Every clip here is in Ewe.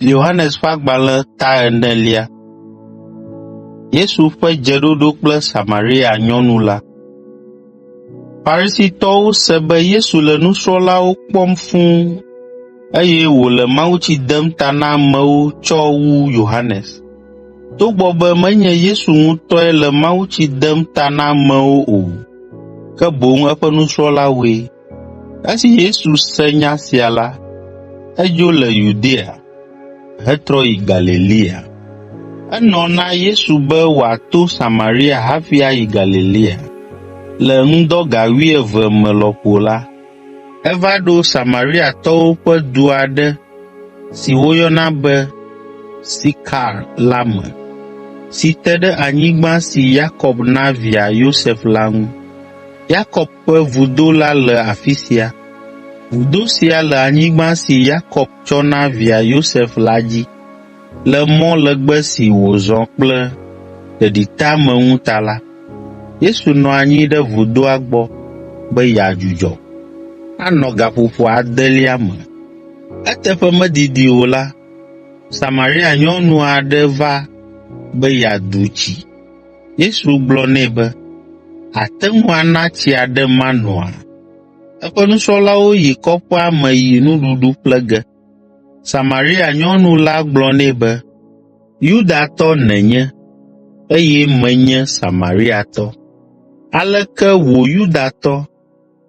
Yohanes ƒe agbalẽ ta enelia. Yesu ƒe dzeɖoɖo kple Samaria nyɔnu la. Farisitɔwo se be Yesu le nusrɔ̃lawo kpɔm fũu, eye wòle mawutsi dem ta na amewo tsɔ wu Yohanes. Togbɔ be menye Yesu ŋutɔe le mawutsi dem ta na amewo o, ke boŋ eƒe nusrɔ̃lawoe. Esi Yesu se nya sia la, edzo le Yudea hetrɔ yi Galilea. Enɔ na Yesu be wòato Samaria hafi ayi Galilea. Le ŋdɔ ga wuieve me lɔƒo la, eva ɖo Samariatɔwo ƒe du aɖe si woyɔna be Sikar la me, si te ɖe anyigba si Yakob na via Yosef la ŋu. Yakob ƒe vudo la le afi sia. Vudo sia le anyigba si Yakob tsɔ na via Yosef la dzi. Le mɔ legbe si wòzɔ kple ɖeɖiteameŋu ta la, Yesu nɔ anyi ɖe vudoa gbɔ be yeadzudzɔ. Anɔ gaƒoƒo adelia me. Eteƒe medidi o la, Samaria nyɔnu aɖe va be yeadu tsi. Yesu gblɔ nɛ be, “Àte ŋu ana tsi aɖem manoa?” Eƒe nusrɔ̃lawo yi kɔƒea me yi nuɖuɖu ƒle ge. Samaria nyɔnu la gblɔ nɛ be, “Yudatɔ nènye, eye menye Samariatɔ. Aleke wò Yudatɔ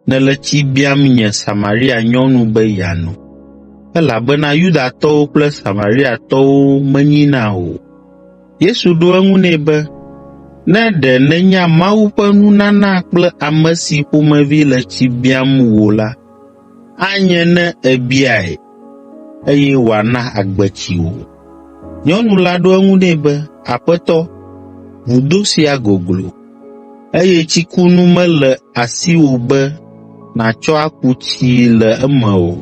nèle tsi biam nye Samaria nyɔnu be yeano?” Elabena Yudatɔwo kple Samariatɔwo menyina o. Yesu ɖo eŋu nɛ be, “Ne ɖe nènya Mawu ƒe nunana kple ame si ƒomevi le tsi biam wò la, anye ne èbiae, eye wòana agbetsi wò.” Nyɔnu la ɖo eŋu nɛ be, “Aƒetɔ, vudo sia goglo, eye tsikunu mele asiwò be nàtsɔ aku tsii le eme o.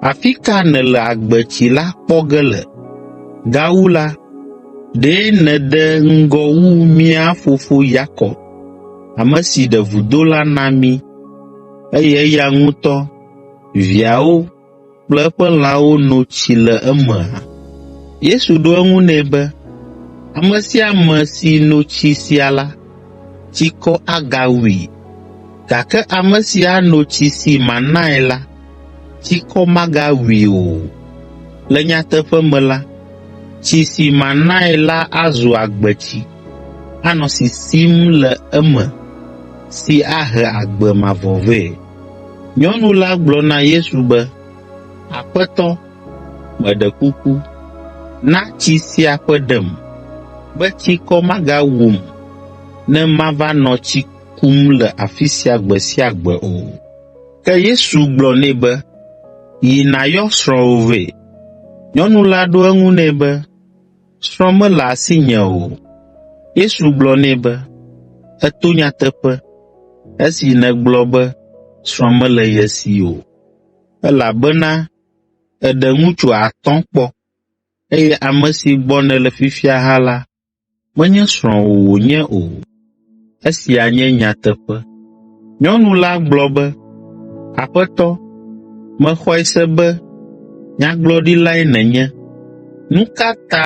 Afi ka nèle agbetsi la kpɔ ge le? Gawu la, ɖe nède ŋgɔ wu mía fofo Yakob, ame si ɖe vudo la na mí, eye eya ŋutɔ, viawo kple eƒe lãwo no tsi le emea?” Yesu ɖo eŋu nɛ be, “Ame sia ame si no tsi sia la, tsikɔ agawui, gake ame si ano tsi si manae la, tsikɔ magawui o. Le nyateƒe me la, tsi si manae la azu agbetsi, anɔ sisim le eme si ahe agbe mavɔ vɛ.” Nyɔnu la gblɔ na Yesu be, “Aƒetɔ, meɖe kuku, na tsi sia ƒe ɖem, be tsikɔ magawum ne mava nɔ tsi kum le afi sia gbe sia gbe o.” Ke Yesu gblɔ nɛ be, “Yi nàyɔ srɔ̃wò vɛ.” Nyɔnu la ɖo eŋu nɛ be, “Srɔ̃ mele asinye o.” Yesu gblɔ nɛ be, “Èto nyateƒe esi nègblɔ be srɔ̃ mele ye si o, elabena èɖe ŋutsu atɔ̃ kpɔ, eye ame si gbɔ nèle fifia hã la, menye srɔ̃wò wònye o. Esia nye nyateƒe.” Nyɔnu la gblɔ be, “Aƒetɔ, mexɔe se be nyagblɔɖilae nènye. Nu ka ta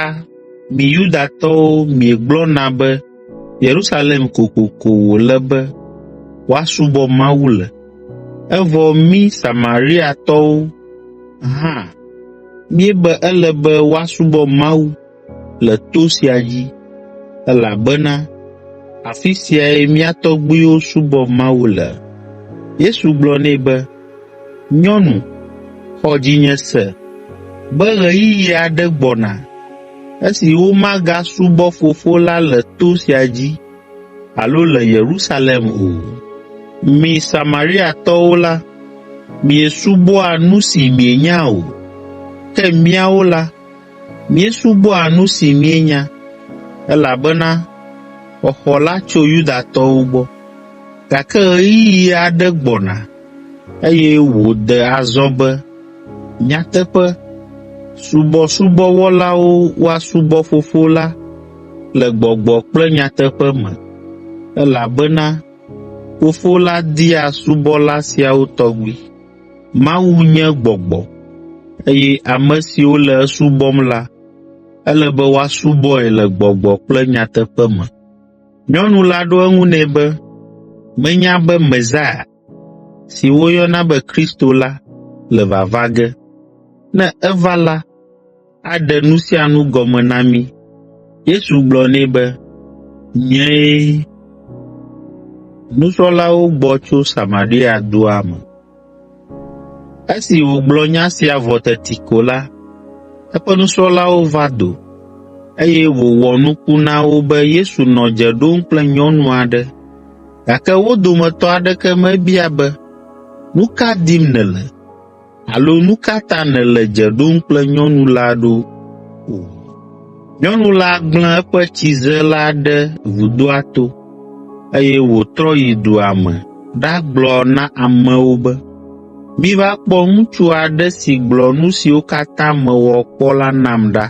mi Yudatɔwo miegblɔna be Yerusalem kokoko wòle be woasubɔ Mawu le, evɔ mí Samariatɔwo hã míebe ele be woasubɔ Mawu le to sia dzi, elabena afi siae mía tɔgbuiwo subɔ Mawu le.” Yesu gblɔ nɛ be, “Nyɔnu, xɔ dzinye se be ɣeyiɣi aɖe gbɔna esi womagasubɔ Fofo la le to sia dzi alo le Yerusalem o. Mi Samariatɔwo la, miesubɔa nu si mienya o, ke míawo la, Míesubɔa nu si míenya, elabena xɔxɔ la tso Yudatɔwo gbɔ. Gake ɣeyiɣi aɖe gbɔna, eye wòde azɔ be nyateƒe subɔsubɔwɔlawo woasubɔ Fofo la le gbɔgbɔ kple nyateƒe me, elabena Fofo la dia subɔla siawo tɔgbi. Mawu nye gbɔgbɔ, eye ame siwo le esubɔm la, ele be woasubɔe le gbɔgbɔ kple nyateƒe me.” Nyɔnu la ɖo eŋu nɛ be, “Menya be Mesia, si woyɔna be Kristo la, le vava ge. Ne eva la, aɖe nu sia nu gɔme na mí.” Yesu gblɔ nɛ be, “Nyee.” Nusrɔ̃lawo gbɔ tso Samaria dua me. Esi wògblɔ nya sia vɔ teti ko la, eƒe nusrɔ̃lawo va do, eye wòwɔ nuku na wo be Yesu nɔ dze ɖom kple nyɔnu aɖe, gake wo dometɔ aɖeke mebia be, “Nu ka dim nèle?” alo “Nu ka ta nèle dze ɖom kple nyɔnu la ɖo?” o. Nyɔnu la gblẽ eƒe tsize la ɖe vudoa to, eye wòtrɔ yi dua me ɖagblɔ na amewo be, “Miva kpɔ ŋutsu aɖe si gblɔ nu siwo katã mewɔ kpɔ la nam ɖa.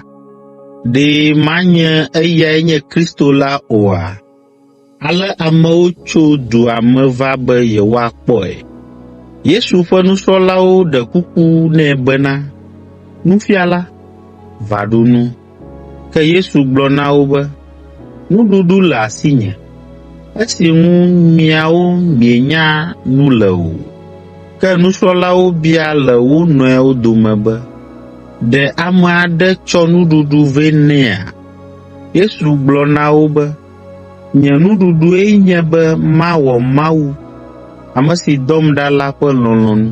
Ɖe manye eyae nye Kristo la oa?” Ale amewo tso dua me va be yewoakpɔe. Yesu ƒe nusrɔ̃lawo ɖe kuku nɛ bena, “Nufiala, va ɖu nu.” Ke Yesu gblɔ na wo be, “Nuɖuɖu le asinye, esi ŋu miawo mienya nu le o.” Ke nusrɔ̃lawo bia le wo nɔewo dome be, “Ɖe ame aɖe tsɔ nuɖuɖu vɛ nɛa?” Yesu gblɔ na wo be, “Nye nuɖuɖue nye be mawɔ Mawu, ame si dɔm ɖa la ƒe lɔlɔ̃nu,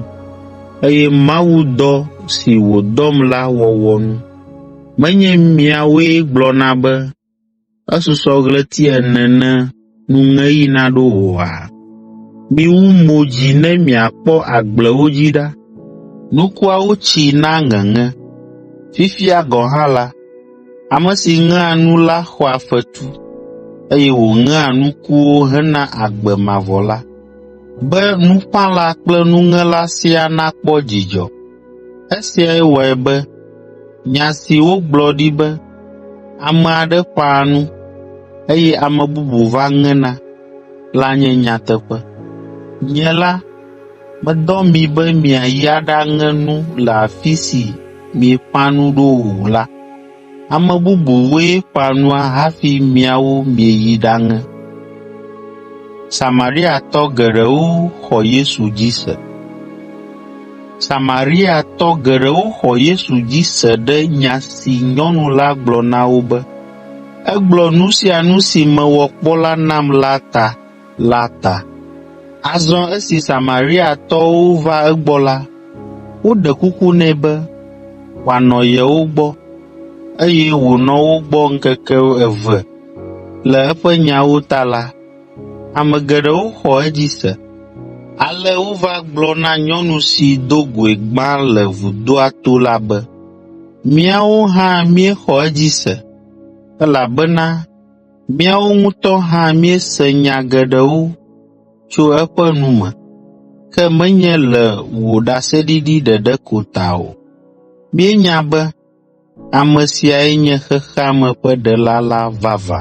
eye mawu dɔ si wòdɔm la wɔwɔ nu. Menye miawoe gblɔna be, ‘Esusɔ ɣleti ene ne nuŋeɣi naɖo oa?’ Miwu mo dzi ne miakpɔ agblewo dzi ɖa. Nukuawo tsi na ŋeŋe. Fifia gɔ̃ hã la, ame si ŋea nu la xɔa fetu, eye wòŋea nukuwo hena agbe mavɔ la, be nuƒãla kple nuŋela siaa nakpɔ dzidzɔ. Esiae wɔe be nya si wogblɔ ɖi be, ‘Ame aɖe ƒãa nu, eye ame bubu va ŋena’ la nye nyateƒe. Nye la, medɔ mi be miayi aɖaŋe nu le afi si mieƒã nu ɖo o la, ame bubuwoe ƒã nua hafi miawo mieyi ɖaŋe.” Samariatɔ geɖewo xɔ Yesu dzi se ɖe nya si nyɔnu la gblɔ na wo be, “Egblɔ nu sia nu si mewɔ kpɔ la nam la ta” la ta. Azɔ esi Samariatɔwo va egbɔ la, woɖe kuku nɛ be wòanɔ yewo gbɔ, eye wònɔ wo gbɔ ŋkeke eve le eƒe nyawo ta la, ame geɖewo xɔ edzi se. Ale wova gblɔ na nyɔnu si do goe gbã le vudoa to la be, “Míawo hã míexɔ edzi se, elabena míawo ŋutɔ hã míese nya geɖewo tso eƒe nu me, ke menye le wò ɖaseɖiɖi ɖeɖe ko ta o. Míenya be ame siae nye xexea me ƒe Ɖela la vavã.”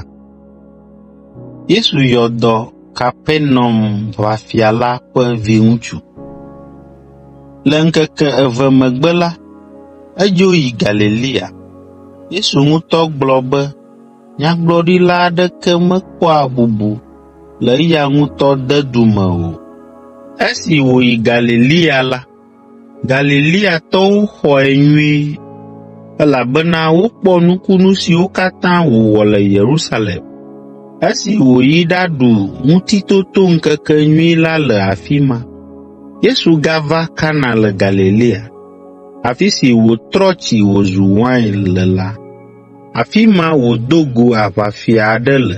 Yesu yɔ dɔ Kapernaum ʋafia la ƒe viŋutsu. Le ŋkeke eve megbe la, edzo yi Galilea. Yesu ŋutɔ gblɔ be nyagblɔɖila aɖeke mekpɔa bubu le eya ŋutɔ dedu me o. Esi wòyi Galilea la, Galileatɔwo xɔe nyuie, elabena wokpɔ nukunu siwo katã wòwɔ le Yerusalem, esi wòyi ɖaɖu Ŋutitotoŋkekenyui la le afi ma. Yesu gava Kana le Galilea, afi si wòtrɔ tsi wòzu wain le la. Afi ma wòdo go aʋafia aɖe le.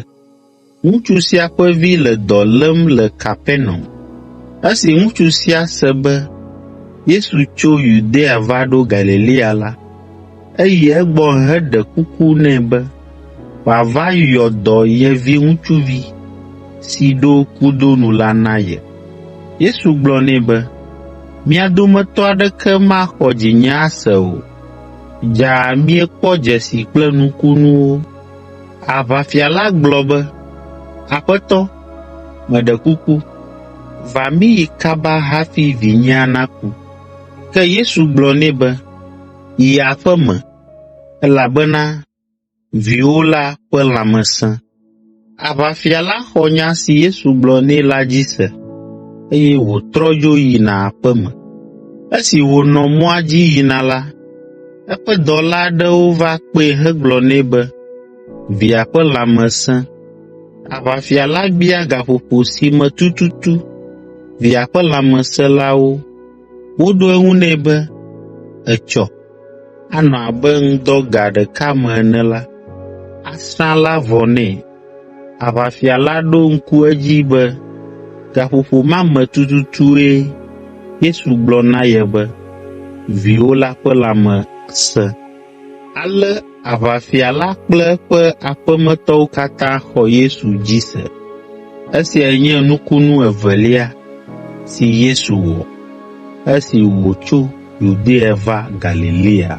Ŋutsu sia ƒe vi le dɔ lém le Kapernaum. Esi ŋutsu sia se be Yesu tso Yudea va ɖo Galilea la, eyi egbɔ heɖe kuku nɛ be wòava yɔ dɔ ye viŋutsuvi si ɖo kudo nu la na ye. Yesu gblɔ nɛ be, “Mia dometɔ aɖeke maxɔ dzinye ase o, dzaa miekpɔ dzesi kple nukunuwo.” Aʋafia la gblɔ be, “Aƒetɔ, meɖe kuku, va míyi kaba hafi vinyea naku.” Ke Yesu gblɔ nɛ be, “Yi aƒe me, elabena viwò la ƒe lãme sẽ.” Aʋafia la xɔ nya si Yesu gblɔ nɛ la dzi se, eye wòtrɔ dzo yina aƒe me. Esi wònɔ mɔa dzi yina la, eƒe dɔla aɖewo va kpee hegblɔ nɛ be via ƒe lãme sẽ. Aʋafia la bia gaƒoƒo si me tututu via ƒe lãme sẽ la wo. Woɖo eŋu nɛ be, “Etsɔ, anɔ abe ŋdɔ ga ɖeka me ene la, asrã la vɔ nɛ.” Aʋafia la ɖo ŋku edzi be gaƒoƒo ma me tututue Yesu gblɔ na ye be, “Viwò la ƒe lãme sẽ.” Ale aʋafia la kple eƒe aƒemetɔwo katã xɔ Yesu dzi se. Esiae nye nukunu evelia si Yesu wɔ esi wòtso Yudea va Galilea.